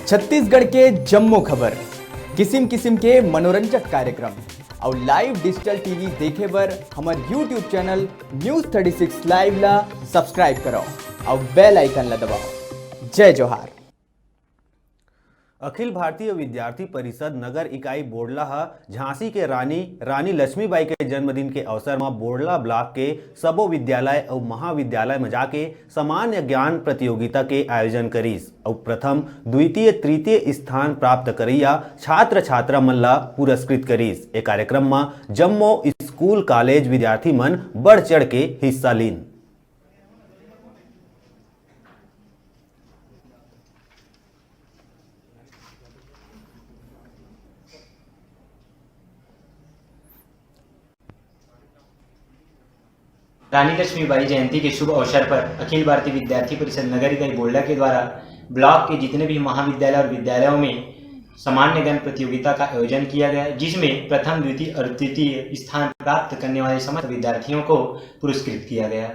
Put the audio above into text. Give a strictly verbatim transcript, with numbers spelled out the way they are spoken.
छत्तीसगढ़ के जम्मो खबर, किसिम किसिम के मनोरंजक कार्यक्रम अउ live digital T V देखे बर हमर YouTube channel News thirty six Live ला subscribe करव अउ bell icon ला दबाव। जय जोहार। अखिल भारतीय विद्यार्थी परिषद नगर इकाई बोड़ला ह झांसी के रानी, रानी लक्ष्मीबाई के जन्मदिन के अवसर म बोड़ला ब्लॉक के सबो विद्यालय अउ महाविद्यालय म जाके सामान्य ज्ञान प्रतियोगिता के आयोजन करिस अउ प्रथम, द्वितीय, तृतीय स्थान प्राप्त करइया छात्र छात्रा मन ला पुरस्कृत करिस। ए कार्यक्रम म जम्मो स्कूल कॉलेज विद्यार्थी मन बढ़ चढ़ के हिस्सा लीन। रानी लक्ष्मीबाई जयंती के शुभ अवसर पर अखिल भारतीय विद्यार्थी परिषद नगर इकाई बोड़ला के द्वारा ब्लॉक के जितने भी महाविद्यालय और विद्यालयों में सामान्य ज्ञान प्रतियोगिता का आयोजन किया गया, जिसमें प्रथम, द्वितीय और तृतीय स्थान प्राप्त करने वाले समस्त विद्यार्थियों को पुरस्कृत किया गया।